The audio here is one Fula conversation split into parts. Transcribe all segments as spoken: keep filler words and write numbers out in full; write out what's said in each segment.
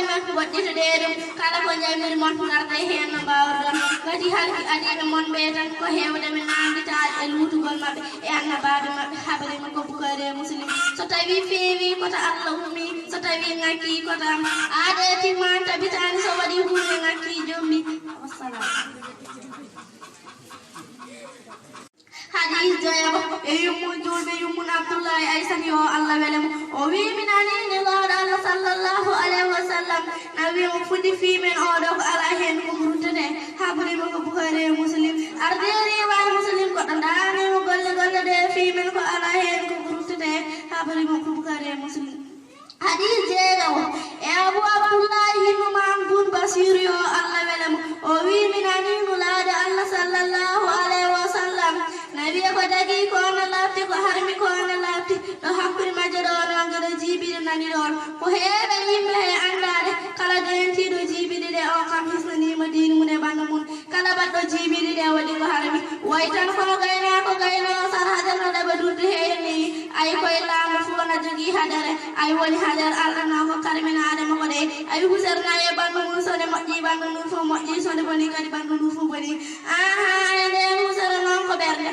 Woɗɗitoɗee ɗum, kala ko njamiri mon, ngartee heen no mbaawruɗon. Ngati halki adiiɓe mon ɓee tan, ko heewde ɓe naamnditaade e luutugol maɓɓe e annabaaɓe maɓɓe. Habari makko Bukhari e Muslim. So tawii feewii, ko to Allah ummii, so tawii ŋakkii, ko to am. Aadee timmaani, tabitaani, so waɗii huunde ŋakkii, jombii. Wassalam. Hadiis joyaɓo, e yummum juulɓe, yummum Abdullahi Aysata, yo Allah wele mo. O wii, mi nanii Nelaaɗo Allah sallallahu alayhi wa sallam na wii, mo fuɗɗi fii men oo ɗoo ko alaa heen ko ɓurtete. Habari makko Bukhari e Muslim. Ardii riwaaye Muslim, goɗɗo daanii mo golle golle ɗee fii men ko alaa heen ko ɓurtete. Habari makko Bukhari e Muslim. Hadiis jeegawo, e Abu Abdullahi Nu'man bun Bashir, yo Allah wele mo, o wii, mi nanii Nulaaɗo Allah sallallahu alayhi wa sallam na wiya, ko dagii ko na laaɓti, ko harmi ko na laaɓti, ɗo hakkunde majje ɗoo noon, geɗo jiibiiɗo nani ɗoon. Ko heewi yimɓe he anndaade, kala deentiiɗo jiibiiɗe ɗe, o kam hisnaniima diine mum e ɓanndu mum. Kala baɗɗo jiibiiɗe ɗe waɗi ko harmi. Way tan ko gaynaako gaynoo sara hajar no ɗaɓa duɗde heen ni. Ay koye laamɗo fof na jogii hadare. Ay woni hadare Allah na ko karminaade mo ko ɗe. Ay husere na e ɓanndu mum, so nde moƴƴii ɓanndu nduu fof moƴƴii, so nde bonii kadi ɓanndu nduu fof bonii. Aha, e ndeen husere noon ko ɓernde.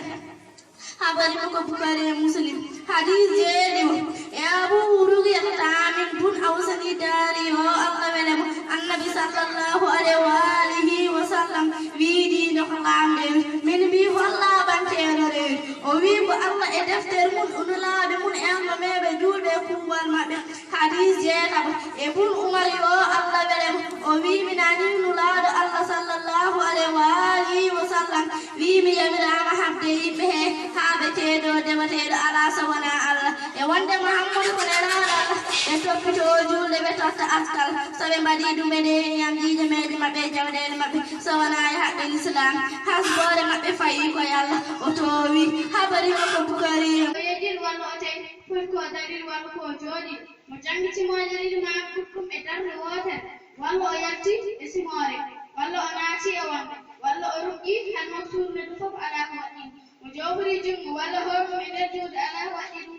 Habari makko Bukhari e Muslim. Hadiis jeeɗiɗo, e Abu Ruqayyata Taamim bun Awsi Daari, yo Allah wele mo, Annabi sallallahu alayhi wa alihi wa sallam wii, diine ko laamɗe, min mbii hol laaɓanteeɗo reedu? O wii ko Allah e deftere mum, Nulaaɗo mum e almameeɓe juulɓe e kuuwal maɓɓe. Hadiis jeeɗiɗo, e bun Umar, yo Allah wele mo, o wii, mi nanii Nulaaɗo Allah sallallahu alayhi wa alihi wa sallam wii, mi yamiraama haɓde yimɓe he haaɓeteeɗo, dewateeɗo alaa so wonaa Allah, e wonde Muhammadu ko Nelaaɗo Allah, ɓe toppitoo juulde, ɓe totta askal. So ɓe mbaɗii ɗum, ɓe ndeeni ñamjiije meeɗe maɓɓe e jawɗeele maɓɓe, so wonaa e haqqe Lislaam. Hasboore maɓɓe fayi ko e Allah, o toowi. Habari makko Bukhari. O yejin walla o tawi, foti ko o darii walla ko o jooɗii. Mo janngi simooje ɗiɗi maa ɗuɗɗum e darnde wootere, walla o yalti e simoore, walla o naati e wonde, walla o ruƴƴii, hade mo suurde ɗum fof alaa ko waɗɗii ɗum. Mo joofori junngo walla hoore mum e nder juuɗe, alaa ko waɗɗii ɗum.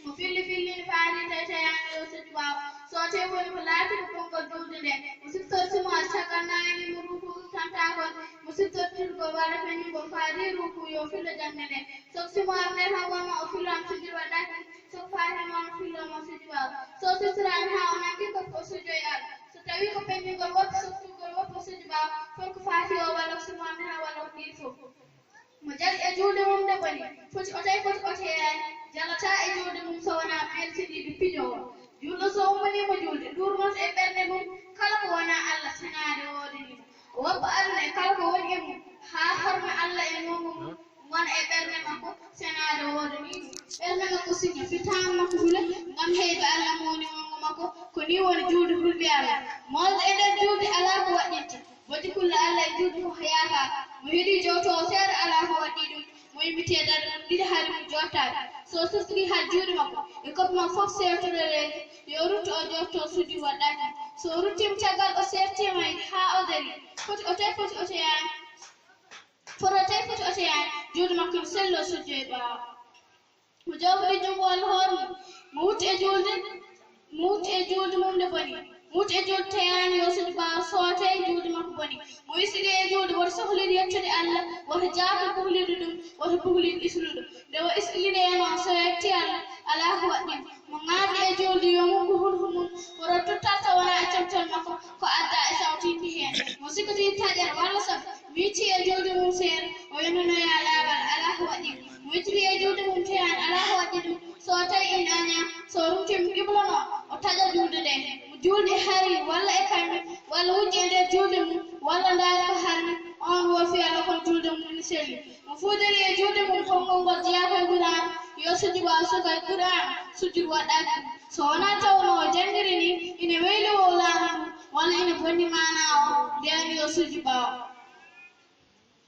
Mo filli fillinde faari tawi tayaani yo sujju ɓaawo. So tawii woni ko laati ko konngol juulde nde, mo siftori simoore caggal naange mo ruuku kantaagol, mo siftori turgol walla peññugol faari ruuku yo fillo jannde nde. So simoore nde tan wonno o fillo am sujjude waɗɗaaki, so ko faati noon o fillo mo sujju ɓaawo. So siftoraani haa o nangi ko o sujjoy Allah. So tawii ko peññugol woppi, so turgol woppi o sujju ɓaawo, foti ko faati o walla ko simoore nde tan walla ko ɗiɗi fof. Mo jali e juulde mum nde boni, foti o tawi foti o teyaani, jalataa e juulde mum so wonaa beltiniiɗo pijo o. Juulɗo so ummaniima juulde, ɗuurnata e ɓernde mum kala ko wonaa Allah senaade woodanii mo. O woppa aduna e kala ko woni e mum, haa horma Allah e goonga mum wona e ɓernde makko senaade woodanii mo. Ɓernde makko siña, fittaandu makko hula, ngam heyba Allah mo woni goonga makko. Ko nii woni juulde hulɓe Allah. Moolɗo e nder juulde alaa ko waɗɗinta. Bojji kulle Allah e juulde fof yaafaaka. Mo heɗii jowtoowo seeɗa alaa ko waɗɗii ɗum. Mo yimmitee darɗe mum ɗiɗi hari mum jooɗtaade. So o siftorii haa juuɗe makko e koppi makko fof seertoreeji, yo o rutto o jooɗtoo sujjude waɗɗaaki. So o ruttiima caggal o seertiima haa o darii, foti o tawi foti o teyaani, foti o tawi foti o teyaani, juuɗe makko no selli o sujjoya ɓaawo. Mo joofori junngo walla hoore mum, mo wutti e juulde, mo wutti e juulde mum nde boni. Mo wutti e juulde teyaani yo sujju ɓaawo so tawii juulde makko boni. Mo wisli e juulde woto sohlin yettude Allah, woto jaabto buhlirɗo ɗum, woto buhlin isluɗo. Nde o islinee noon so yetti Allah, alaa ko waɗɗii mo. Mo ŋaardi e juulde yo mukku hunuko mum, woto tottal taw wonaa e comtal makko ko addaa e sawtiiɗi heen. Mo sikkotii taƴere walla soɓe, mo yettii e juulde mum seeɗa, o yonnonoya laawol, alaa ko waɗɗii mo. Mo yettii e juulde mum teyaani, alaa ko waɗɗii ɗum. So tawii ina añaa, so o rumtiima qibla noon, o taƴa juulde nde. Mo juulde harii walla e kañum, walla wujji e nder juulde mum, walla ndaari ko harmi, oon woo fii Allah kono juulde mum ina selli. Mo fuudarii e juulde mum konngol ngol jeyaa ko e Qur'aan, yo sujju ɓaawo suka e Qur'aan, sujjudu waɗɗaaki ɗum. So wonaa tawnoo o janngiri ni, ina weyli o laamu ɗum, walla ina bonni maanaa o, ndeen yo sujju ɓaawo.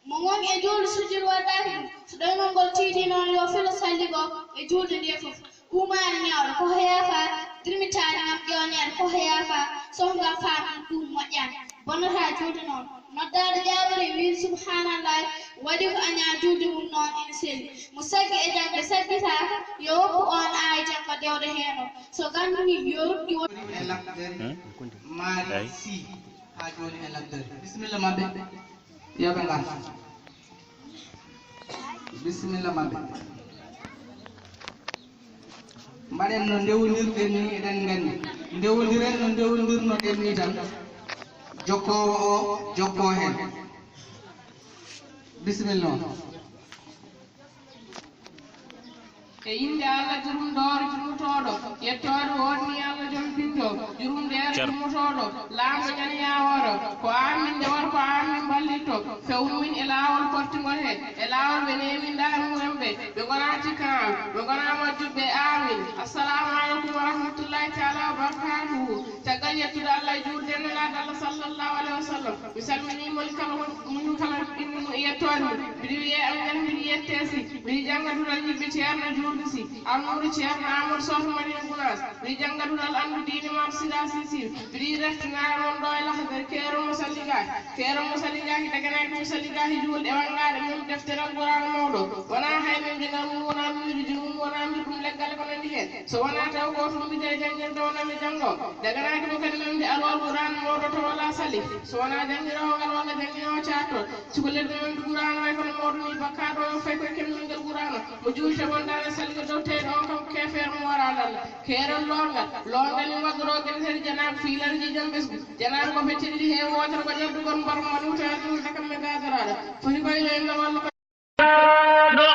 Mo woni e juulde sujjudu waɗɗaaki ɗum, so ɗoyngol ngol tiiɗii noon, yo filo salli goo e juulde ndee fof. Uumaani ñaawɗo ko o yaafaa, dirmitaani ngam ƴeewneede ko o yaafaa, so ngam faamii ɗum moƴƴaani. Bonata juuɗe noon. Noddaaɗo jaabori wiide subhaanallaahi, waɗi ko añaa juuɗe mum noon ene selli. Mo saggi e jam ɓe saggitaaka, yo woppu oon aaya jannga dewɗo heen o. So ganndini yo ruttu won. E laɓdere maari si haa jooni e laɓdere. Bisimilla maɓɓe. Yo ɓe ngar. Bisimilla maɓɓe. Mbaɗen no ndewondirɗen ni, eɗen nganndi. Ndewondiren no ndewondirnoɗen ni tan. Jokkoowo o, jokkoo heen. Bisimilla on. E innde Allah jurumɗo, jurmotooɗo, yettoore woodni Allah joom pinto, jurumɗeere jurmotooɗo, laamɗo ñande yaawoore. Ko aan min ndewata, ko aan min mballitto, fewnu min e laawol pottingol he, e laawol ɓe neeminɗaa e mum en ɓe, ɓe ngonaa tikka am, ɓe ngonaa majjuɓe. Aamin. Assalaamu aleykum wa rahmatullaahi taala wa barakaatuhu. Caggal yettude Allah e juulde e Nelaaɗo Allah sallallaahu aleyhi wa sallam, mi salminii moni kala, moni kala ɓinni mum e yettoode mum. Mbiɗo wiyee Aminata, mbiɗo yettee si, mbiɗo jannga duɗal yimɓe Ceerno Juulde Si, Almuudo Ceerno Aamadu Soh to Madiina Gunaas, mbiɗo jannga duɗal anndu diine Maam Sida Sisir, mbiɗo reftinaa mon ɗo e Lahdari, keerol mo salligaaki, keerol mo salligaaki, daganaaki mo salligaaki juulde e wanngaade mum deftere Alquraan mawɗo, wonaa hay mem ndegal mum, wonaa miwde junngo mum, wonaa mbir ɗum leggal e ko nanndi heen. So wonaa taw ko tun mbiyetee janngirde wonaa mi janngo. Daganaaki mo kadi mem nde alwal Quraan mawɗo to wala sali. So wonaa janngiroowo ngal walla janngiroowo caatto. Cukalel ɗum en Quraan way kono mawɗo ni bakkaaɗo o fay koye kemnol ngel Quraan. Mo juulta wondaade salligo dow teyɗo on kam ko keefeero mo waraa lalla. Keerol loongal. Loongal ni waɗɗoroo gene tati janaaɓe fiilan jijam ɓesgu. Janaaɓe ko feccitiri heen wootere ko ƴeddugol mbar mo ɗum tawa ɗum dakam me gaagaraaɗo. Foti koye loyngol walla ko ɗo